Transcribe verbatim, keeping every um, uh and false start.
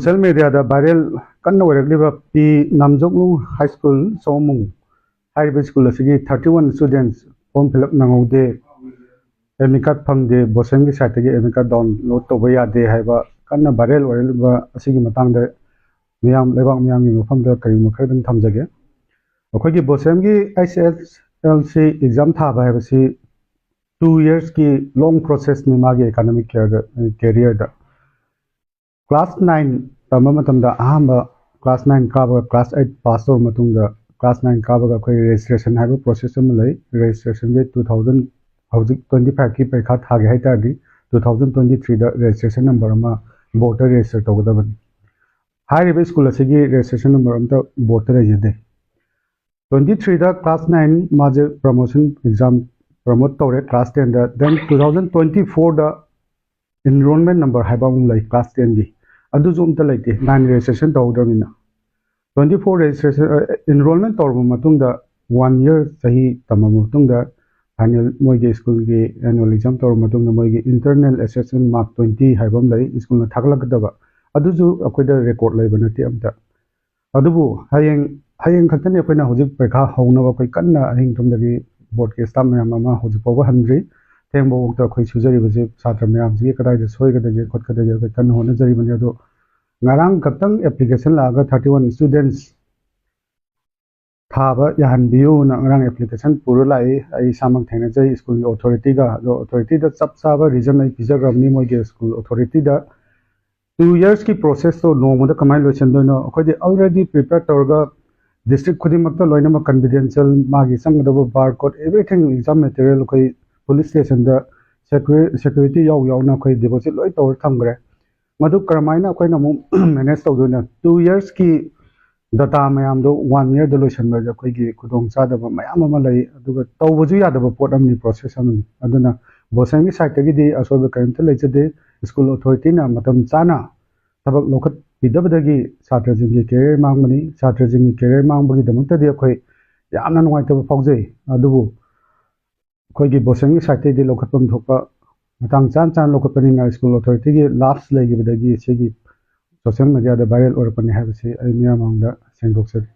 Social ꯃꯦꯗꯤꯌꯥꯗ viral ꯀꯟꯅ ꯑꯣꯏꯔꯛꯂꯤꯕ ꯄꯤ ꯅꯥꯝꯖꯣꯛꯅꯨꯡ high school ꯁꯣꯃꯨꯡ ꯍꯥꯏꯔꯤꯕ ꯁ꯭ꯀꯨꯜ ꯑꯁꯤꯒꯤ thirty one students form fill up ꯅꯪꯍꯧꯗꯦ, ꯑꯦꯗꯃꯤꯠ ꯀꯥꯔꯗ ꯐꯪꯗꯦ, ꯕꯣꯁꯦꯝꯒꯤ ꯁꯥꯏꯠꯇꯒꯤ ꯑꯦꯗꯃꯤꯠ ꯀꯥꯔꯗ ꯗꯥꯎꯟꯂꯣꯗ ꯇꯧꯕ ꯌꯥꯗꯦ ꯍꯥꯏꯕ ꯀꯟꯅ ꯚꯥꯏꯔꯦꯜ ꯑꯣꯏꯔꯛꯂꯤꯕ ꯑꯁꯤꯒꯤ ꯃꯇꯥꯡꯗ ꯃꯤꯌꯥꯝ, ꯂꯩꯕꯥꯛ ꯃꯤꯌꯥꯝꯒꯤ ꯃꯐꯝꯗ ꯀꯔꯤꯒꯨꯝꯕ ꯈꯔꯗꯪ ꯊꯝꯖꯒꯦ꯫ ꯑꯩꯈꯣꯏꯒꯤ ꯕꯣꯁꯦꯝꯒꯤ ꯑꯩꯆ ꯑꯦꯁ ꯑꯦꯜ ꯁꯤ ꯑꯦꯛꯖꯥꯝ ꯊꯥꯕ ꯍꯥꯏꯕꯁꯤ ꯇꯨ ꯌꯔꯁꯀꯤ ꯂꯣꯡ ꯄ꯭ꯔꯣꯁꯦꯁꯅꯤ ꯃꯥꯒꯤ ꯑꯦꯀꯥꯗꯃꯤꯛ ꯀꯦꯔꯤꯌꯔꯗ꯫ ꯀ꯭ꯂꯥꯁ ꯅꯥꯏꯟ ꯇꯝꯕ ꯃꯇꯝꯗ ꯑꯍꯥꯟꯕ ꯀ꯭ꯂꯥꯁ ꯅꯥꯏꯟ ꯀꯥꯕꯒ ꯀ꯭ꯂꯥꯁ ꯑꯩꯠ ꯄꯥꯁ ꯇꯧꯔꯕ ꯃꯇꯨꯡꯗ ꯀ꯭ꯂꯥꯁ ꯅꯥꯏꯟ ꯀꯥꯕꯒ ꯑꯩꯈꯣꯏ ꯔꯦꯖꯤꯁꯇ꯭ꯔꯦꯁꯟ ꯍꯥꯏꯕ ꯄ꯭ꯔꯣꯁꯦꯁ ꯑꯃ ꯂꯩ꯫ ꯔꯦꯖꯤꯁꯇ꯭ꯔꯦꯁꯟꯁꯦ ꯇꯨ ꯊꯥꯎꯖꯟ, ꯍꯧꯖꯤꯛ ꯇ꯭ꯋꯦꯟꯇꯤ ꯐꯥꯏꯚꯀꯤ ꯄꯔꯤꯈꯥ ꯊꯥꯒꯦ ꯍꯥꯏ ꯇꯥꯔꯗꯤ ꯇꯨ ꯊꯥꯎꯖꯟ ꯇ꯭ꯋꯦꯟꯇꯤ ꯊ꯭ꯔꯤꯗ ꯔꯦꯖꯤꯁꯇ꯭ꯔꯦꯁꯟ ꯅꯝꯕꯔ ꯑꯃ ꯕꯣꯔꯗꯇ ꯔꯦꯖꯤꯁꯇꯔ ꯇꯧꯒꯗꯕꯅꯤ꯫ ꯍꯥꯏꯔꯤꯕ ꯁ꯭ꯀꯨꯜ ꯑꯁꯤꯒꯤ ꯔꯦꯖꯤꯁꯇ꯭ꯔꯦꯁꯟ ꯅꯝꯕꯔ ꯑꯝꯇ ꯕꯣꯔꯗꯇ ꯂꯩꯖꯗꯦ꯫ ꯇ꯭ꯋꯦꯟꯇꯤ ꯊ꯭ꯔꯤꯗ ꯀ꯭ꯂꯥꯁ ꯅꯥꯏꯟ ꯃꯥꯁꯦ ꯄ꯭ꯔꯃꯣꯁꯟ ꯑꯦꯛꯖꯥꯝ ꯄ꯭ꯔꯃꯣꯠ ꯇꯧꯔꯦ ꯀ꯭ꯂꯥꯁ ꯇꯦꯟꯗ꯫ ꯗꯦꯟ ꯇꯨ ꯊꯥꯎꯖꯟ ꯇ꯭ꯋꯦꯟꯇꯤ ꯐꯣꯔꯗ ꯏꯟꯔꯣꯜꯃꯦꯟ ꯅꯝꯕꯔ ꯍꯥꯏꯕ ꯑꯃ ꯂꯩ ꯀ꯭ꯂꯥꯁ ꯇꯦꯟꯒꯤ, ꯑꯗꯨꯁꯨ ꯑꯝꯇ ꯂꯩꯇꯦ, ꯅꯥꯏꯟ ꯔꯦꯖꯤꯁꯇ꯭ꯔꯦꯁꯟ ꯇꯧꯍꯧꯗ꯭ꯔꯕꯅꯤꯅ꯫ ꯇ꯭ꯋꯦꯟꯇꯤ ꯐꯣꯔ ꯔꯦꯖꯤꯁꯇ꯭ꯔꯦꯁꯟ ꯏꯟꯔꯣꯜꯃꯦꯟ ꯇꯧꯔꯕ ꯃꯇꯨꯡꯗ ꯋꯥꯟ ꯌꯔ ꯆꯍꯤ ꯇꯝꯃꯕ ꯃꯇꯨꯡꯗ ꯐꯥꯏꯅꯦꯜ ꯃꯣꯏꯒꯤ ꯁ꯭ꯀꯨꯜꯒꯤ ꯑꯦꯅꯨꯋꯦꯜ ꯑꯦꯛꯖꯥꯝ ꯇꯧꯔꯕ ꯃꯇꯨꯡꯗ ꯃꯣꯏꯒꯤ ꯏꯟꯇꯔꯅꯦꯜ ꯑꯦꯁꯦꯁꯃꯦꯟ ꯃꯥꯔꯛ ꯇ꯭ꯋꯦꯟꯇꯤ ꯍꯥꯏꯕ ꯑꯃ ꯂꯩ ꯁ꯭ꯀꯨꯜꯅ ꯊꯥꯒꯠꯂꯛꯀꯗꯕ, ꯑꯗꯨꯁꯨ ꯑꯩꯈꯣꯏꯗ ꯔꯦꯀꯣꯔꯗ ꯂꯩꯕ ꯅꯠꯇꯦ ꯑꯝꯇ꯫ ꯑꯗꯨꯕꯨ ꯍꯌꯦꯡ, ꯍꯌꯦꯡ ꯈꯛꯇꯅꯤ ꯑꯩꯈꯣꯏꯅ ꯍꯧꯖꯤꯛ ꯄꯔꯤꯈꯥ ꯍꯧꯅꯕ ꯑꯩꯈꯣꯏ ꯀꯟꯅ ꯑꯍꯤꯡ ꯇꯨꯝꯗꯕꯤ ꯕꯣꯔꯗꯀꯤ ꯁ꯭ꯇꯥꯐ ꯃꯌꯥꯝ ꯑꯃ ꯍꯧꯖꯤꯛ ꯐꯥꯎꯕ ꯍꯟꯗ꯭ꯔꯤ꯫ ꯊꯦꯡꯕ ꯐꯥꯎꯗ ꯑꯩꯈꯣꯏ ꯁꯨꯖꯔꯤꯕꯁꯤ ꯁꯥꯇ꯭ꯔ ꯃꯌꯥꯝꯁꯤꯒꯤ ꯀꯗꯥꯏꯗ ꯁꯣꯏꯒꯗꯒꯦ ꯈꯣꯠꯀꯗꯒꯦ ꯑꯩꯈꯣꯏ ꯀꯟꯅ ꯍꯣꯠꯅꯖꯔꯤꯕꯅꯤ꯫ ꯑꯗꯣ ꯉꯔꯥꯡ ꯈꯛꯇꯪ ꯑꯦꯄ꯭ꯂꯤꯀꯦꯁꯟ ꯂꯥꯛꯑꯒ ꯊꯥꯔꯇꯤ ꯋꯥꯟ ꯁ꯭ꯇꯨꯗꯦꯟꯠꯁ ꯊꯥꯕ ꯌꯥꯍꯟꯕꯤꯌꯨꯅ ꯉꯔꯥꯡ ꯑꯦꯄ꯭ꯂꯤꯀꯦꯁꯟ ꯄꯨꯔ ꯂꯥꯛꯏ꯫ ꯑꯩ ꯏꯁꯥꯃꯛ ꯊꯦꯡꯅꯖꯩ ꯁ꯭ꯀꯨꯜꯒꯤ ꯑꯣꯊꯣꯔꯤꯇꯤꯒ꯫ ꯑꯗꯣ ꯑꯣꯊꯣꯔꯤꯇꯤꯗ ꯆꯞ ꯆꯥꯕ ꯔꯤꯖꯟ ꯑꯩ ꯄꯤꯖꯈ꯭ꯔꯕꯅꯤ ꯃꯣꯏꯒꯤ ꯁ꯭ꯀꯨꯜ ꯑꯣꯊꯣꯔꯤꯇꯤꯗ꯫ ꯇꯨ ꯌꯔꯁꯀꯤ ꯄ꯭ꯔꯣꯁꯦꯁꯇꯣ ꯅꯣꯡꯃꯗ ꯀꯃꯥꯏꯅ ꯂꯣꯏꯁꯤꯟꯗꯣꯏꯅꯣ? ꯑꯩꯈꯣꯏꯗꯤ ꯑꯜꯔꯦꯗꯤ ꯄ꯭ꯔꯤꯄꯦꯌꯔ ꯇꯧꯔꯒ ꯗꯤꯁꯇ꯭ꯔꯤꯛ ꯈꯨꯗꯤꯡꯃꯛꯇ ꯂꯣꯏꯅꯃꯛ ꯀꯟꯐꯤꯗꯦꯟꯁꯤꯌꯦꯜ, ꯃꯥꯒꯤ ꯆꯪꯒꯗꯕ bar code, everything, exam material ꯑꯩꯈꯣꯏ ꯄꯨꯂꯤꯁ ꯁ꯭ꯇꯦꯁꯟꯗ ꯁꯦꯀ꯭ꯌꯨꯔꯤꯇꯤ ꯌꯥꯎ ꯌꯥꯎꯅ ꯑꯩꯈꯣꯏ ꯗꯤꯄꯣꯖꯤꯠ ꯂꯣꯏ ꯇꯧꯔ ꯊꯝꯈ꯭ꯔꯦ꯫ ꯃꯗꯨ ꯀꯔꯝꯍꯥꯏꯅ ꯑꯩꯈꯣꯏꯅ ꯑꯃꯨꯛ ꯃꯦꯅꯦꯖ ꯇꯧꯗꯣꯏꯅꯣ? ꯇꯨ ꯌꯔꯁꯀꯤ ꯗꯇꯥ ꯃꯌꯥꯝꯗꯣ ꯋꯥꯟ ꯌꯔꯗ ꯂꯣꯏꯁꯤꯟꯕꯁꯦ ꯑꯩꯈꯣꯏꯒꯤ ꯈꯨꯗꯣꯡꯆꯥꯗꯕ ꯃꯌꯥꯝ ꯑꯃ ꯂꯩ, ꯑꯗꯨꯒ ꯇꯧꯕꯁꯨ ꯌꯥꯗꯕ ꯄꯣꯠ ꯑꯃꯅꯤ, ꯄ꯭ꯔꯣꯁꯦꯁ ꯑꯃꯅꯤ꯫ ꯑꯗꯨꯅ ꯕꯣꯁꯦꯝꯒꯤ ꯁꯥꯏꯠꯇꯒꯤꯗꯤ ꯑꯁꯣꯏꯕ ꯀꯔꯤꯝꯇ ꯂꯩꯖꯗꯦ꯫ ꯁ꯭ꯀꯨꯜ ꯑꯣꯊꯣꯔꯤꯇꯤꯅ ꯃꯇꯝ ꯆꯥꯅ ꯊꯕꯛ ꯂꯧꯈꯠꯄꯤꯗꯕꯗꯒꯤ ꯁꯥꯇ꯭ꯔꯁꯤꯡꯒꯤ ꯀꯦꯔꯤꯌꯔ ꯃꯥꯡꯕꯅꯤ꯫ ꯁꯥꯇ꯭ꯔꯁꯤꯡꯒꯤ ꯀꯦꯔꯤꯌꯔ ꯃꯥꯡꯕꯒꯤꯗꯃꯛꯇꯗꯤ ꯑꯩꯈꯣꯏ ꯌꯥꯝꯅ ꯅꯨꯡꯉꯥꯏꯇꯕ ꯐꯥꯎꯖꯩ꯫ ꯑꯗꯨꯕꯨ ꯑꯩꯈꯣꯏꯒꯤ ꯕꯣꯁꯦꯝꯒꯤ ꯁꯥꯏꯠꯇꯒꯤꯗꯤ ꯂꯧꯈꯠꯐꯝ ꯊꯣꯛꯄ ꯃꯇꯥꯡ ꯆꯥꯅ ꯆꯥꯅ ꯂꯧꯈꯠꯄꯅꯤꯅ ꯁ꯭ꯀꯨꯜ ꯑꯣꯊꯣꯔꯤꯇꯤꯒꯤ ꯂꯥꯞꯁ ꯂꯩꯈꯤꯕꯗꯒꯤ ꯁꯤꯒꯤ ꯁꯣꯁꯦꯜ ꯃꯦꯗꯤꯌꯥꯗ ꯚꯥꯏꯔꯦꯜ ꯑꯣꯏꯔꯛꯄꯅꯤ ꯍꯥꯏꯕꯁꯤ ꯑꯩ ꯃꯤꯌꯥꯝ ꯃꯥꯡꯗ ꯁꯦꯡꯗꯣꯛꯆꯔꯤ꯫